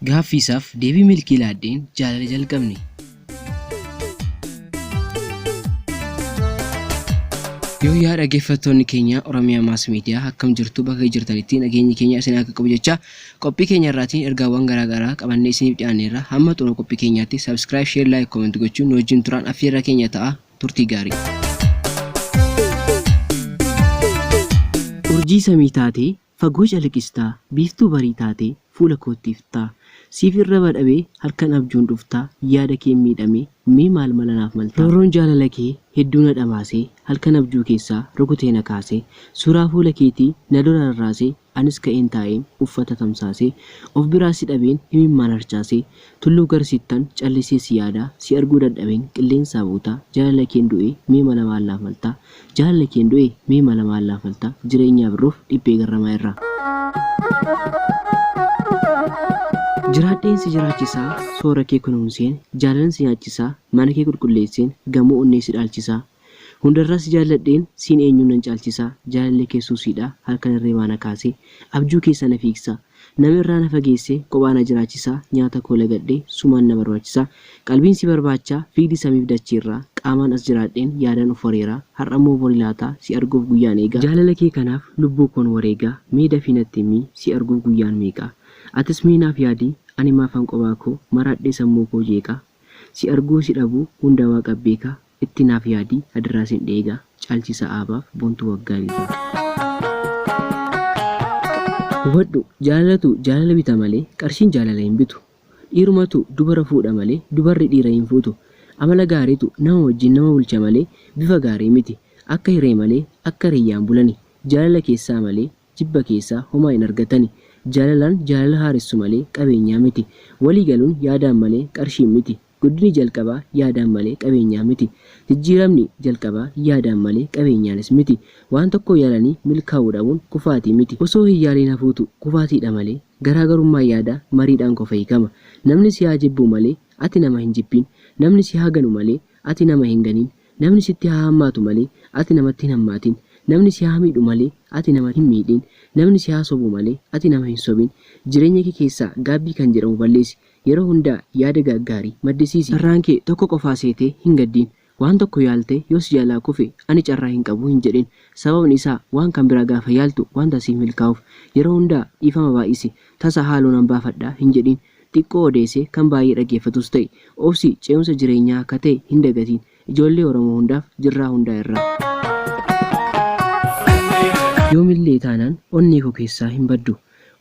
Gaaffiisaaf deebii milkii laaddeen jaalala jalqabne. Yooyyaa dhaggeeffattoonni keenya Oromiyaa Maas Miidiyaa akkam jirtu bakka jirtanitti nageenyi keenya isin akka qabu jecha qophii keenya irraatiin ergaawwan garaa garaa qabannee isiniif dhiyaanneerra hamma xumura qophii keenyaatti subscribe share like comment gochuun nu wajjin turaan affeerraa keenya ta'a turtii gaarii. Urjii samii taatee Fagoo calaqistaa Biiftuu barii taatee Fuula kootti iftaa Siif irraba dhabee Halkan abjuun dhuftaa Yaada keen miidhamee Mee maal mala naaf maltaa? Roorroon jaalala kee Hedduu na dhamaasee Halkan abjuu keessaa Rukutee na kaasee Suuraa fuula keetii Na dura rarraasee Anis ka'een taa'een Uffata tamsaasee Of biraa si dhabeen Imimmaan harcaasee Tulluu garsittan Callisee si yaadaa Si arguu dadhabeen Qilleensaa buutaa Jaalala keen du'ee Mee mala maal naaf maltaa? Jaalala keen du'e mee mala maal naaf malta jireenyaa birruuf dhibbee garramaa irraa. Jiraadheen si jiraachisaa soora kee kunuunseen jaalalan si nyaachisaa mana kee qulqulleesseen gamoo onnee si dhaalchisaa Hundarraa si jaalladheen siin eenyuun nan caalchisaa jaalalli kee suusiidha halkan hirribaa na kaasee abjuu keessa na fiigsa Nama irraa na fageessee kophaa na jiraachisaa nyaata koo lagadhee sumaan na barbaachisaa Qalbiin si barbaachaa fiigdi samiif dachiirraa qaamaan as jiraadheen yaadaan of wareeraa har'ammoo bori laataa si arguuf guyyaan eegaa Jaalala kee kanaaf lubbuu koon wareegaa mee dafii natti himii si arguuf guyyaan meeqaa Atis mee naaf yaadii ani maafan qobaa koo maraadhee sammuu koo jeeqaa Si arguu si dhabuu hunda waaqa beekaa Itti naaf yaadi adaraa sin dheegaa Caalchisa Aabaaf Boontuu Waggaarii irraa. Hubadhu jaalalatu jaalala bita malee qarshiin jaalala hin bitu. Dhiirumatu dubara fuudha malee dubarri dhiira hin fuutu. Amala gaariitu nama wajjin nama bulcha malee bifa gaarii miti. Akka hiree malee akka hiriyyaan bulani. Jaalala keessaa malee jibba keessaa homaa hin argatani. Jaalalaan jaalala haaressu malee qabeenyaa miti. Walii galuun yaadaan malee qarshiin miti. Guddinni jalqabaa yaadaan malee qabeenyaan miti. Jijjiiramni jalqabaa yaadaan malee qabeenyaanis miti. Waan tokko yaalanii milkaa'uu dhabuun kufaatii miti. Osoo hin yaaliin hafuutu kufaatiidha malee garaagarummaan yaadaa mariidhaan qofa hiikama. Namni si haa jibbuu malee ati nama hin jibbiin. Namni si haa ganu malee ati nama hin ganin. Namni sitti haa hammaatu malee ati namatti hin hammaatin. Namni si haa miidhu malee ati nama hin miidhin. Namni si haa sobu malee ati nama hin sobin. Jireenya kee keessaa gaabbii kan jedhamu balleessi. Yeroo hundaa yaada gaaggaarii maddisiisi. Carraan kee tokko qofaa seetee hin gaddiin. Waan tokko yaaltee yoo si jalaa kufe ani carraa hin qabu hin jedhin. Sababni isaa waan kan biraa gaafa yaaltu wanta siif milkaa'uuf. Yeroo hundaa dhiifama baay'isi. Tasa haaloo nan baafadha hin jedhin. Xiqqoo odeessee kan baay'ee dhaggeeffatus ta'i. Obsi ce'umsa jireenyaa akka ta'e hin dagatiin. Ijoollee Oromoo hundaaf Jirraa Hundaa irraa. Yoomillee taanaan onnee koo keessaa hin baddu.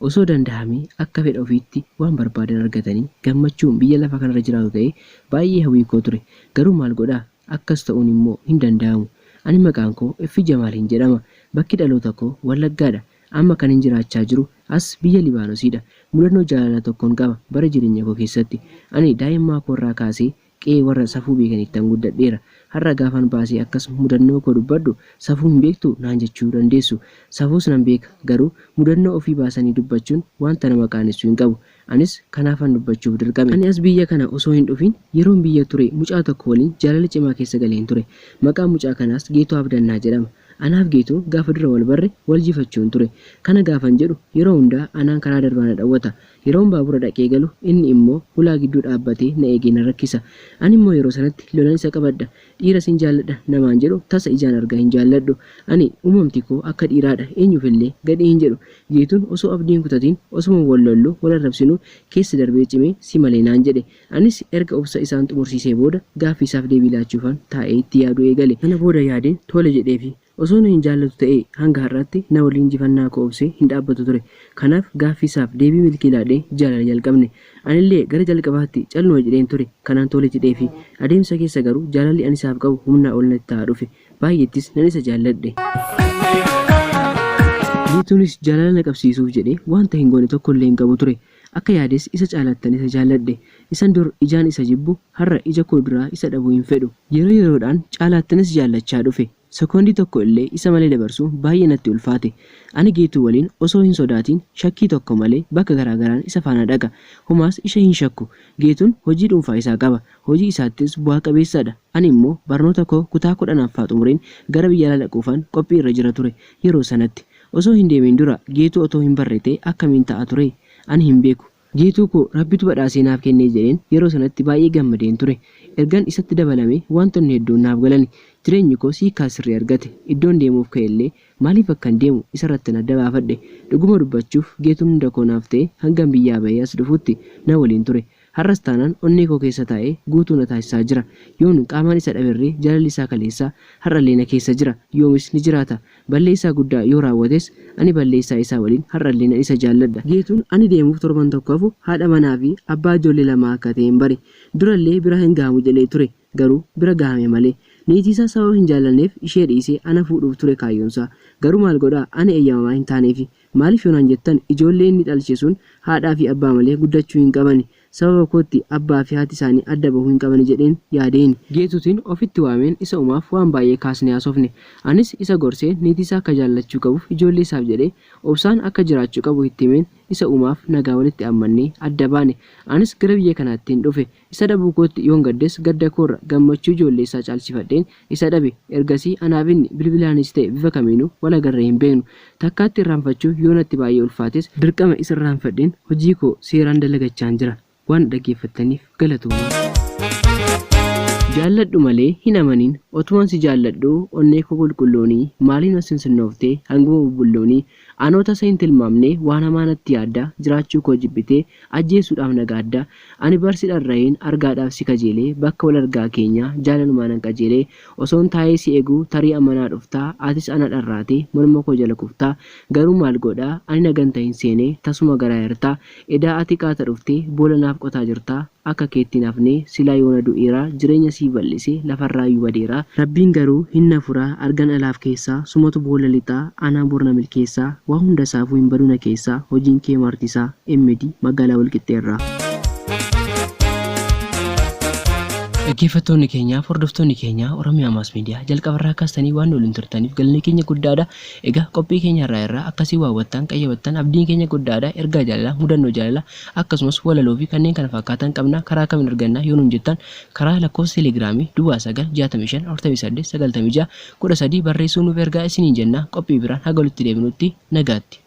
Osoo dandahamee akka fedha ofiitti waan barbaadan argatanii gammachuun biyya lafa kanarra jiraatu ta'ee baay'ee hawwii koo ture. Garuu maal godhaa akkas ta'uun immoo hin dandahamu. Ani maqaan koo Iffii Jamaaliin jedhama. Bakki dhaloota koo Wallaggaadha. Amma kanin jiraachaa jiru as biyya Libaanosiidha. Mudannoo jaalalaa tokkon qaba bara jireenya koo keessatti. Ani daa'immaa koorraa kaasee Qe'ee warra safuu beekanittan guddadheera. Har'a gaafan baasee akkas mudannoo koo dubbadhu safuu hin beektuu? naan jechuu dandeessu. Safuus nan beeka. Garuu mudannoo ofii baasanii dubbachuun wanta nama qaanessu hin qabu. Anis kanaafan dubbachuuf dirqame. Ani as biyya kana osoo hin dhufin yeroon biyya ture mucaa tokko waliin jaalala cimaa keessa galeen ture. Maqaan mucaa kanaas Geetuu Abdannaa jedhama. Anaaf Geetuun gaafa dura wal barre wal jifachuun ture. Kana gaafan jedhu yeroo hundaa anaan karaa darbaa na dhawwata. Yeroon baabura dhaqee galu inni immoo hulaa gidduu dhaabbatee na eegee na rakkisa. Ani immoo yeroo sanatti lolan isa qabadha. Dhiira sin jaalladha namaan jedhu tasa ijaan argaa hin jaalladhu. Ani uumamti koo akka dhiiraadha eenyuufillee gadhee hin jedhu. Geetuun osoo abdii hin kutatin osuma wal lollu wal arrabsinuu keessa darbee cimee si malee naan jedhe. Anis erga obsa isaan xumursiisee booda gaaffiisaaf deebii laachuufan taa'ee itti yaaduu eegale. Sana booda yaadeen tole jedheefi. Osoo na hin jaallatu ta'ee hanga har'aatti na waliin jifannaa koo obsee hin dhaabbatu ture. Kanaaf gaaffiisaaf deebii milkii laadhee jaalala jalqabne. Anillee gara jalqabaatti calluma jedheen ture kanaan tole jedheefi. Adeemsa keessa garuu jaalalli ani isaaf qabu humnaa ol natti ta'aa dhufe. Baay'eettis nan isa jaalladhe. Geetuunis jaalala na qabsiisuuf jedhee wanta hin goone tokkollee hin qabu ture. Akka yaades isa caalaattan isa jaalladhe. Isan dur ijaan isa jibbu har'a ija koo duraa isa dhabuu hin fedhu. Yeroo yeroodhaan caalaattanis jaallachaa dhufe. Sekoondii tokko illee isa malee dabarsuun baay'ee natti ulfaate. Ani Geetuu waliin osoo hin sodaatiin shakkii tokko malee bakka garaa garaan isa faana dhaqa. Homaas isha hin shakku. Geetuun hojii dhuunfaa isaa qaba. Hojii isaattis bu'aa qabeessa dha. Ani immoo barnoota koo kutaa 10ffaa xumureen gara biyya alaa dhaquufan qophii irra jira ture yeroo sanatti. Osoo hin deemin dura Geetuu otoo hin barre ta'e akkamiin ta'a ture? Ani hin beeku. Geetuu koo Rabbitu badhaasee naaf kennee jedheen yeroo sanatti baay'ee gammadeen ture. Ergan isatti dabalamee waantonni hedduun naaf galani. Jireenyi koos hiikkaa sirrii argate. Iddoon deemuuf ka'ellee maaliif akkan deemu isarrattan adda baafadhe. Dhuguma dubbachuuf Geetuun hunda koo naaf ta'ee hangan biyyaa bahee as dhufutti na waliin ture. Har'as taanaan onnee koo keessa taa'ee guutuu na taasisaa jira. Yoon qaamaan isa dhaberree jaalalli isaa kaleessaa har'allee na keessa jira. Yoomis ni jiraata. Balleessaa guddaa yoo raawwates ani balleessaa isaa waliin har'allee nan isa jaalladha. Geetuun ani deemuuf torban tokko hafu haadha manaa fi abbaa ijoollee lamaa akka ta'en bare. Durallee bira hin gahamu jedhee ture. Garuu bira gahame malee. Niitiisaa sababa hin jaallanneef ishee dhiisee ana fuudhuuf ture kaayyoonsaa. Garuu maal godhaa ani eeyyamamaa hin taaneefi. Maaliif yoo naan jettan ijoollee inni dhalche sun haadhaa fi abbaa malee guddachuu hin qabani. Sababa kootti abbaa fi haati isaanii adda bahuu hin qabani jedheen yaadeeni. Geetuutiin ofitti waameen isa umaaf waan baay'ee kaasnee haasofne. Anis isa gorsee niitiisaa akka jaallachuu qabuuf ijoollee isaaf jedhee obsaan akka jiraachuu qabu itti himeen isa umaaf nagaa walitti aammannee adda baane. Anis gara biyya kanaattiin dhufe. Isa dhabuu kootti yoon gaddes gadda koorra gammachuu ijoolleessaa caalchifadheen isa dhabe. Ergasii anaaf inni bilbilaanis ta'e bifa kamiinuu wal agarree hin beeknu. Takkaatti irraanfachuu yoo natti baay'ee ulfaates dirqama isa irraanfadheen hojii koo seeraan dalagachaan jira. Waan na dhaggeeffattaniif galatoomaa. Jaalladhu malee hin amanin Otuman si jaalladhuu onnee koo qulqulluunii Maaliif na sinsinnooftee hanguma bubbulluunii Anoo tasa hin tilmaamne waan hamaa natti yaadda Jiraachuu koo jibbitee ajjeesuudhaaf na gaadda Ani bar si dharra'een argaadhaaf si kajeelee Bakka wal argaa keenyaa jaalalumaan qajeelee Osoon taa'ee si eeguu tarii amma naa dhuftaa Atis ana dharraatee morma koo jala kuftaa Garuu maal godhaa ani na ganta hin seenee Tasuma garaa hirtaa Edaa ati qaata dhuftee boola naaf qotaa jirtaa Akka keetti hin hafnee silaa yoona du'eeraa Jireenya siif bal'isee lafarraayyuu badeeraa Rabbiin garuu hin na furaa argan alaaf keessaa Sumatu boolla lixaa anaa bor na milkeessaa Waa hunda saafuu hin badu na keessaa Hojiin kee martisaa MD Magaalaa Walqixxeerraa. Dhaggeeffattoonni keenyaaf hordoftoonni keenya Oromiyaa Maas Miidiyaa jalqabarraa kaastanii waan nu waliin turtaniif galanni keenya guddaadha. Egaa qophii keenya har'aa irraa akkasii waa hubattan qayyabattan abdiin keenya guddaadha. Ergaa jaalalaa, mudannoo jaalalaa akkasumas walaloo fi kanneen kana fakkaatan qabna. Karaa kamiin arganna yoo nuun jettan karaa lakkoofsa telegiraamii duwwaa 9 65 48 96 13 barreessuun nuuf ergaa isiniin jenna. Qophii biraan haga walitti deebinutti nagaatti.